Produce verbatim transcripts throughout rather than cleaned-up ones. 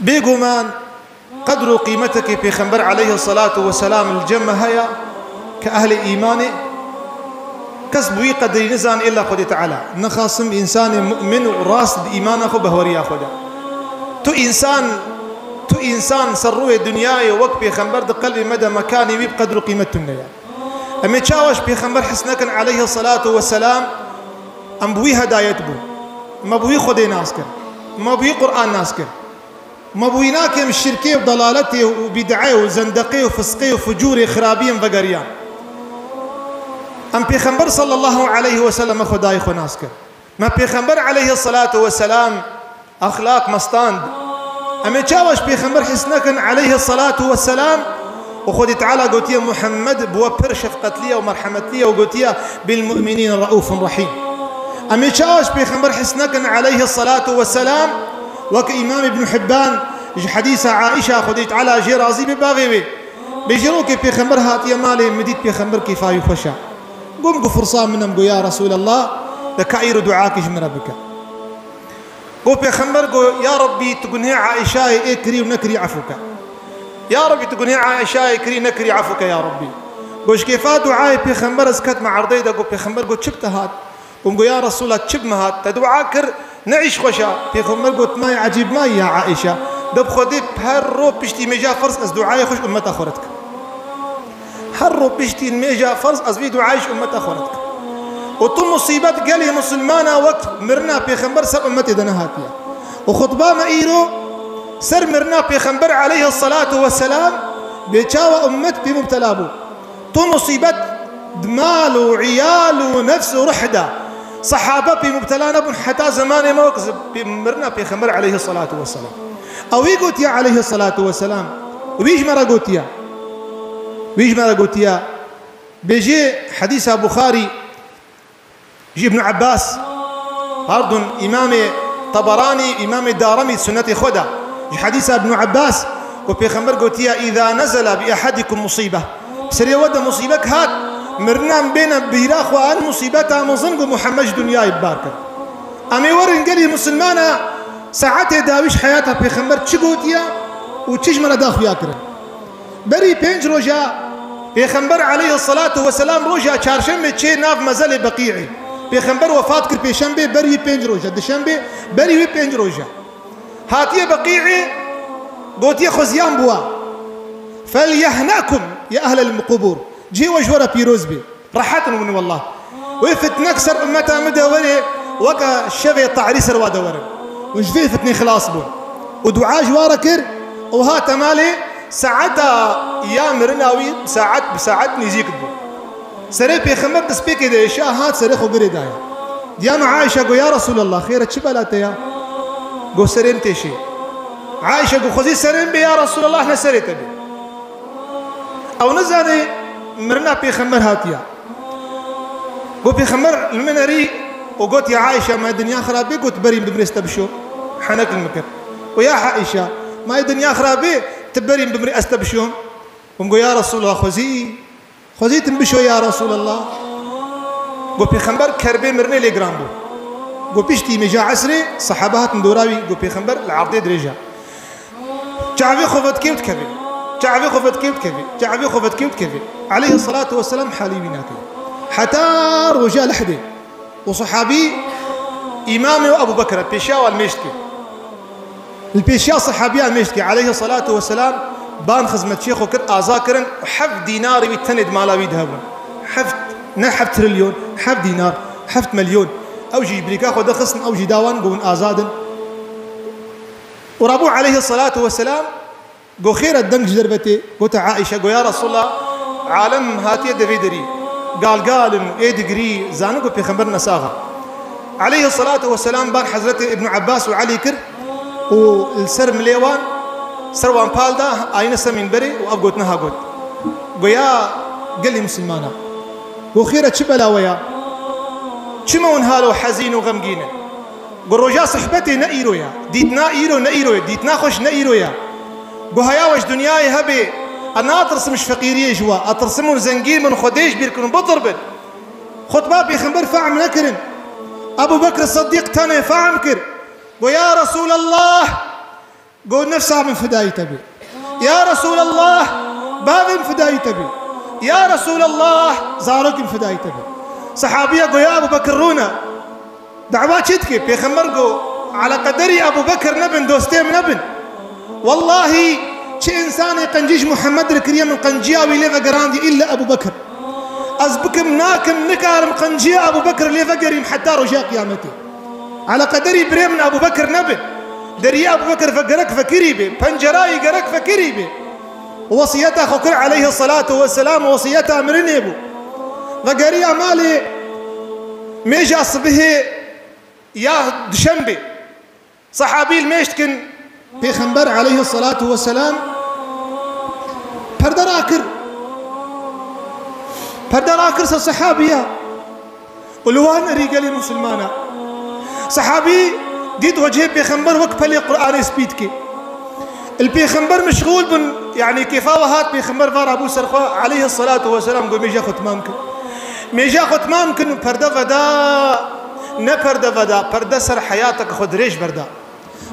Bêguman qedr û qîmetekê Pêxember aleyhisselatu vesselam li cem me heye ke ehlê îmanê, kes bi wî qedrî nizane illa Xwedê Teala. Nexasim însanê mu'min û rast bi îmana xwe behweriya xwe de. Tu însan, tu însan ser rûyê dinyayê wek Pêxember di qelbê me de mekanê wî bi qedr û qîmet tune ye. Em ê çawa ji Pêxember his nekin aleyhisselatu vesselam? Em bi wî hedayet bûn. Me bi wî Xwedê nas kir. Me bi wî Qur'an nas kir. Ma bûyîna ke em şirkê û dalaletê û bîd'e û zendeqê û fisqê û fucûrê xirabiyên vegeriyan. Em Pêxember sallallahu aleyhi ve sellem Xwedayê xwe nas kir. Me Pêxember aleyhisselatu vesselam exlaq me stand. Em ê çawa ji Pêxember his nekin aleyhisselatu vesselam? Û Xwedê Teala gotiye, Muhammed bi we pir şefqetli ye û merhemetli ye û gotiye, "Bil mu'minîne reûfun rehîm." Em ê çawa ji Pêxember his nekin aleyhisselatu vesselam? Wek Îmam Îbn Hibban ji hedîsa Aîşa, Xwedê Teala jê razî be, bavê wê. Bêjî, rokê Pêxember hatiye malê, min dît Pêxember kêfa wî xweş e. Gom ku firsa min em, go, ya Resûlallah, de ka îro duakî ji min re bike. Go Pêxember, go, ya Rebbî, tu gunhê Aîşayê ê kirî û nekirî efû ke. Ya Rebbî, tu gunhê Aîşayê kirî nekirî efû ke, ya Rebbî. Go ji kêfa duayê Pêxember ez ketme erdê de, go Pêxember, go çi bi te hat? Gom go, ya Resûla, çi bi me hat? Te dua kir, ne îş xweş e. Pêxember got, ma yê ecîb ma yî ya Aîşe. De bi Xwedê her ro piştî mêja ferz ez duayê xwe ji ummeta xwe re dikim. Her ro piştî mêja ferz ez vî duayê ji ummeta xwe re dikim. Û tu musîbet gelê misilmana wek mirina Pêxember ser ummetê de nehatiye. Û xutba me îro ser mirina Pêxember aleyhisselatu vesselam bê çawa ummet pê mubtela bû. Tu musîbet di mal û îyal û nefs û ruh de. Sehabe pê mubtela nebûn heta zemanê me wek zi-, pê mirina Pêxember aleyhisselatu vesselam. Ew wî gotiye aleyhisselatu vesselam. Wî ji me re gotiye. Wî ji me re gotiye. Bêjê hedîsa Buxarî, ji Îbn Ebbas, pardon, Îmamê Teberanî, Îmamê Darimî, Sunnetê xwe de, ji hedîsa Îbn Ebbas, ku Pêxember gotiye, "Îza nezele bi ehedikum musîbe." Bi serê we de musîbek hat, mirinan bêne bîra xwe, an musîbeta mezin ku Muhammed ji dinyayê bibar kir. Em ê werin gelî misilmana saetê dawî ji heyata Pêxember çi gotiye û çi ji me re daxuya kirin. Berî pênc roja Pêxember aleyhisselatu vesselam roja çarşemê çê nav mezelê Beqî'ê. Pêxember wefat kir pêşembe, berî wî pênc roja, dişembe, berî wî pênc roja. Hatiye Beqî'ê, gotiye xweziyan bi we. Fel yehnekum ya ehlel qubur. Cihê we ji we re pîroz bê. Rehet in hûn, wellah. Wê fitnek ser ummeta min de were, weke şevê te'rî ser wa de werin. Hûn ji vê fitnê xilas bûn. Û dua ji wa re kir, û hate malê, saeta ya mirina wî saet bi saet nêzîk bû. Serê Pêxember destpêkê de êşa, hat serê xwe girê daye. Diya me Aîşe got, "Ya Resûlallah, xêr e, çi bela te ya?" Got, "Serê min têşê." Aîşe got, "Xwezî serê min bê ya Resûlallah, ne serê te bê." Ew nizane mirina Pêxember hatiye. Got, Pêxember li min erî û got, "Ya Aîşe, me dinya xirab bê?" Got, "Berî min bimrê ez te bişo." Henek li min kir. Got, "Ya Aîşe, me dinya xirab bê, tu berî min bimrê ez te bişo?" Hûn got, "Ya Resûlallah, xwezî, xwezî tu min bişo ya Resûlallah." Got, Pêxember kerbê mirinê lê giran bû. Got, piştî mêja esrê sehaba hatin dora wî, got, Pêxember li erdê dirêj e. Çavê xwe vedikê û dikeve. Çavê xwe vedikê û dikeve. Çavê xwe vedikê û dikeve. Aleyhisselatu vesselam halî wî nake. Heta roja lehdê. Û sehabî îmamê û Ebu Bekir e, pêşiya wan mêşt ke. Li pêşiya sehabiyan mêşt ke, aleyhisselatu vesselam, ban xizmetçiyê xwe kir, aza kirin, heft dînarê wî tenê di mala wî de hebûn. Heft, ne heft trilyon, heft dînar, heft milyon. Ew jî ji birîka xwe dixistin, ew jî da wan, got, hûn azad in. Û rabû aleyhisselatu vesselam, got, xêr e, deng ji derve tê? Gote Aîşe, got, ya Resûlallah, alem hatiye devê derî. Galgal in, ê digirî, zanin ku Pêxember nesax e. Aleyhisselatu vesselam ban Hezretê Îbn Ebbas û Elî kir û li ser milê wan, ser wan pal da, ayine semîn berê û ev gotina ha got. Got, ya gelê misilmana. Got, xêr e, çi bela we ya? Çima hûn halo hezîn û xemgîn in? Got, roja sihbetê ne îro ya. Dîtina îro ne îro ye. Dîtina xweş ne îro ya. Got, heya we ji dinyayê hebê, ez natirsim ji feqîriyê ji we. Ez tirsim hûn zengîn bin, Xwedê ji bîr kirin, bitir bin. Xutba Pêxember fehm nekirin. Ebu Bekr Siddîq tenê fehm kir. Got, ya Resûlallah, Got, nefsa min fidayî te bê. Ya Resûlallah, bavê min fidayî te bê. Ya Resûlallah, zarokê min fidayî te bê. Sehabiya got, ya Ebu Bekir, rûne. Dawa çi dike? Pêxember got, ala qederî Ebu Bekir nebin, dostê min nebin. Wellahî, çi însanê qencî ji Muhammed re kiriye, min qenciya wî lê vegerandiye îlle Ebu Bekir. Ez bikim, nakim, nikarim qenciya Ebu Bekir lê vegerîm heta roja qiyametê. Ala qederî birê min Ebu Bekir nebin. Deriyê Ebu Bekir ve gerek vekirî bê, pencerayî gerek vekirî bê. Wesiyeta xwe kir aleyhissalatu vesselam, wesiyeta mirinê bû. Vegeriya malê, mêja sibihê ya duşembê. Sehabî li mêj dikin. Pêxember aleyhissalatu vesselam perde rakir. Perde rakir ser sehabiya. Û li wan erî gelê musulmana. Sehabî dît wecihê pêxember wek pelê Qur'anê spî dike. Li pêxember meşxûl bûn, yanî kêfa we hat, pêxember va rabû ser xwe, aleyhissalatu vesselam, got, mêja xwe timam kin. Mêja xwe timam kin û perde veda, ne perde veda, perde ser heyatek xwe dirêj berda.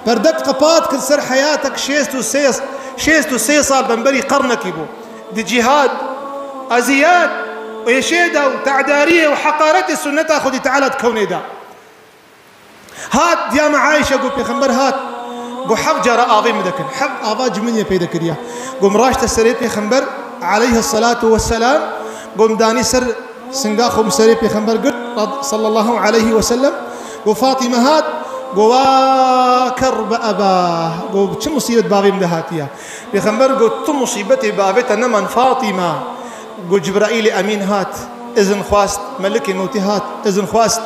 Perdek qepat kir ser heyatek şêst û sê, şêst û sê sal bemberî qernekî bû. Di cîhad, eziyet, êşê de û te'dariyê û heqaretê sunneta Xwedî Teala di kewnê de. Hat, diya me Ayşe, got, pêxember hat, got, heft cara avê min dekin. Heft ava ciminê pê dekiriya. Got, min raşte serê pêxember, aleyhissalatu vesselam, got, min danî ser singa xwe, min serê pêxember girt, rad-, sallallahu aleyhi ve sellem. Got, Fatîme hat, got, wa kerbe eba. Got, çi musîbet bavê min de hatiye. Pêxember got, tu musîbetê bavê te neman Fatîme. Got, Cibraîlê Emîn hat, izin xwest, Melikê Mewtê hat, izin xwest.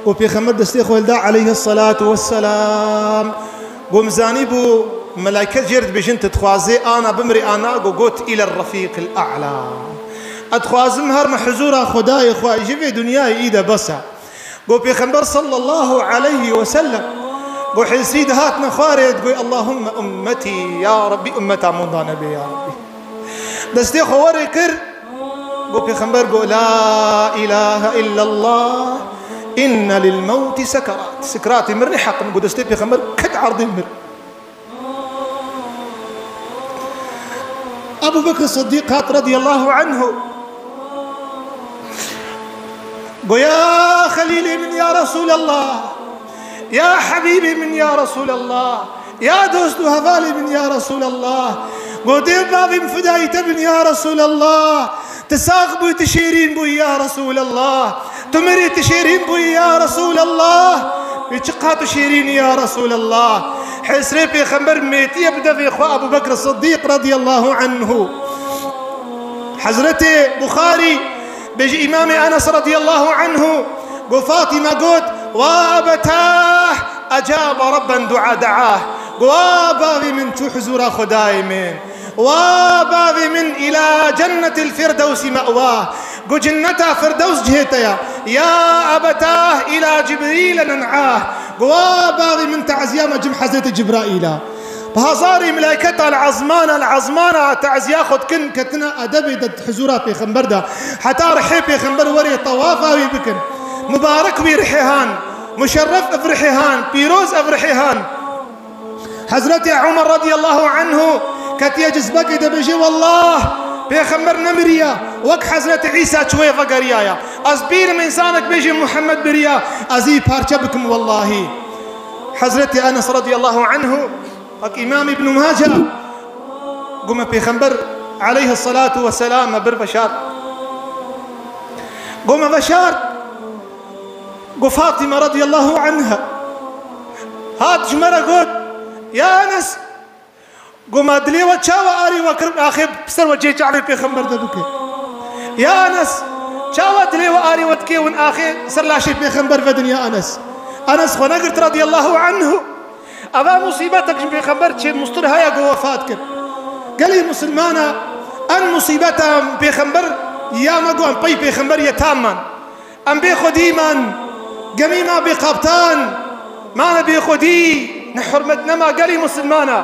Got, pêxember destê xwe hilda aleyhissalatu vesselam. Got, min zanîbû, melaiket jê re dibêjin, tu dixwazê ana bimirê ana? Got, got, île refîqil a'la. Ez dixwazim herme huzûra Xwedayê xwe, ji vê dinyayê î de bes e. Got, pêxember sallallahu aleyhi ve sellem, got, hêsî dihatine xwarê, digot, Allahumme ummetî, ya Rabbî, ummeta min da nebe, ya Rabbî. Destê xwe werê kir, got, pêxember got, la îlahe illallah, inne lil mewtî sekerat. Sikeratê mirinê heq in. Got, destê pêxember ket erdê mir. Ebu Bekr Siddîq hat radiyallahu anhu. Got, ya xelîlê min ya Resûlallah, ya hebîbê min ya Resûlallah, ya dost û hevalê min ya Resûlallah. Got, dê bavê min fidayî te bin ya Resûlallah. Tu sax bûyî, tu şêrîn bûyî ya Resûlallah. Tu mirî, tu şêrîn bûyî ya Resûlallah. Wî çiqas tu şêrîn î ya Resûlallah. Hêsrê pêxember mêtiye bi devê xwe Ebu Bekr Siddîq radiyallahu anhu. Hezretê Buxarî bêje Îmamê Enes radiyallahu anhu got, Fatîme got, wa ebetah, ecabe Rabben dua deah. Got, wa bavê min çû huzûra Xwedayê min. Wa bavê min, îla cennetil firdewsî me'wah. Got, cenneta Firdews cihê te ya. Ya ebetah, îla Cibrîle nen'ah. Got, wa bavê min, teziya me cim Hezretê Cibraîl a. Bi hezarî melaîketa li ezmana, li ezmana teziya xwe dikin, ketine edebê de huzûra pêxember de. Heta rihê pêxember werê tewafa wî bikin. Mubarek wî rihê han. Muşerref ev rihê han. Pîroz ev rihê han. Hezretê Umer radiyallahu anhu ketiye cizbekê de bêje, Wallah, pêxember nemiriya, wek Hezretê Îsa çûye vegeriyaya. Ez bîrim însanek bêje Muhammed biriya, ez î parçe bikim wellahî. Hezretê Enes radiyallahu anhu, wek Îmam Îbn Mace, got me pêxember aleyhissalatu vesselam me bir veşart. Got me veşart. Got Fatîme radiyallahu anha hat ji me re got, ya Enes, got me dilê we çawa arê we kir axê ser we cê çavê pêxember de bike. Ya Enes, çawa dilê we arê we dike win axê ser laşê pêxember vedin ya Enes. Enes xwe negirt radiyallahu anhu. Eva musîbetek ji pêxember çê mustir haya got wefat kir. Gelî musilmana en musîbeta pêxember ya me got em pey pêxember yetam man. Em bê xwedî man, gemî ma bê kaptan, mane bê xwedî, ne hurmet nema gelî musilmana.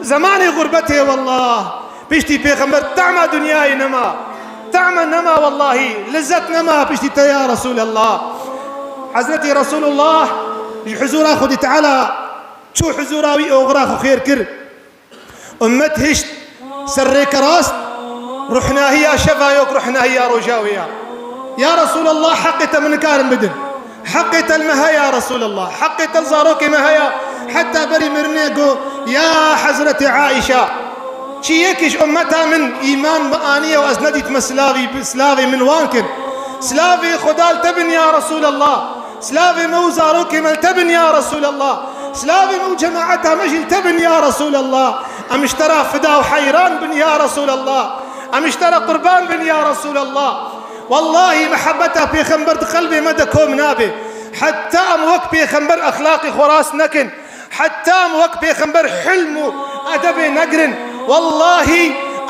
Zemanê xurbetê wallah, piştî pêxember tama dinyayê nema. Tama nema wallahî, lizzet nema piştî te ya Resûlallah. Hezretî Resûlullah ji huzûra Xwedî Teala çû huzûra wî oxira xwe xêr kir. Ummet hişt ser rêke rast, ruhnahiya şeva yok, ruhnahiya roja wê ya. Ya Resulallah, heqê te min nikarin bidin. Heqê te li me heye ya Resulallah. Heqê te li zarokê me heye. Heta berî mirinê got, ya Hezretî Aîşa, çi yekî ji ummeta min îman bianiye û ez nedîtime silavî, silavê min wan kin. Silavê Xuda li te bin ya Resulallah. Silavê me û zarokê me li te bin ya Resulallah. Silavê me û cemaeta me jî li te bin ya Resulallah. Em ji te re fida û heyran bin ya Resulallah. Em ji te re qurban bin ya Resulallah. Wallahî, mihebeta pêxember di qelbê me de kom nabe. Heta em wek pêxember exlaqê xwe rast nekin, heta em wek pêxember hilm û edebê negirin, wallahî,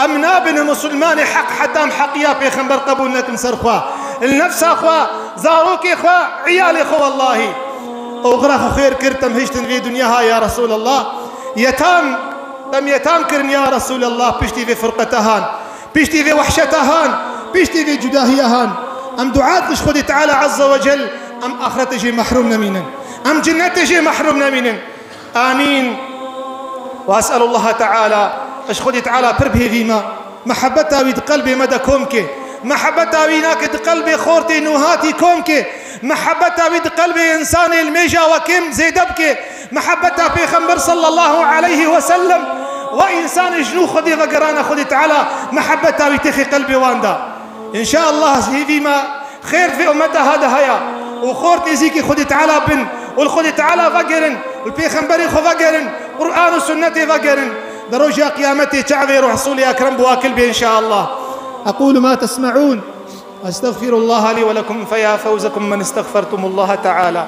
em nabine misilmanê heq heta em heqiya pêxember qebûl nekin ser xwe, li nefsa xwe, zarokê xwe, iyalê xwe, wallahî. Oxira xwe xêr kir, tem hiştin vê dinya ha ya Resulallah. Yetam, tem yetam kirin ya Resulallah, piştî vê firqeta han. Piştî vê wehşeta han, piştî vê cudahiya han, em dua dikin ji Xwedê Teala Azze ve Cel, em axretê jê mehrûm nemînin. Em cinnetê jê mehrûm nemînin. Amîn. Ve es'elullaha Teala, ji Xwedê Teala pir bi hêvî me, mihebeta wî di qelbê me de kom ke. Mihebeta wî nake di qelbê xortê nûhatî kom ke. Mihebeta wî di qelbê însanê li mêja we kêm zêde bike. Mihebeta Pêxember sallallahu aleyhi ve sellem we însanê ji nû Xwedê vegerane, Xwedê Teala mihebeta wî têxê qelbê wan da. Înşaallah, ji hêvî me xêr vê ummeta ha de haya û xort nêzîkî Xwedê Teala bin û li Xwedê Teala vegerin, li Pêxemberê xwe vegerin, Quran û Sunnetê vegerin. Di roja Qiyametê çavê Resûlê Ekrem bi wakil bê înşaallah. أقول ما تسمعون، أستغفر الله لي ولكم، فيا فوزكم من استغفرتم الله تعالى.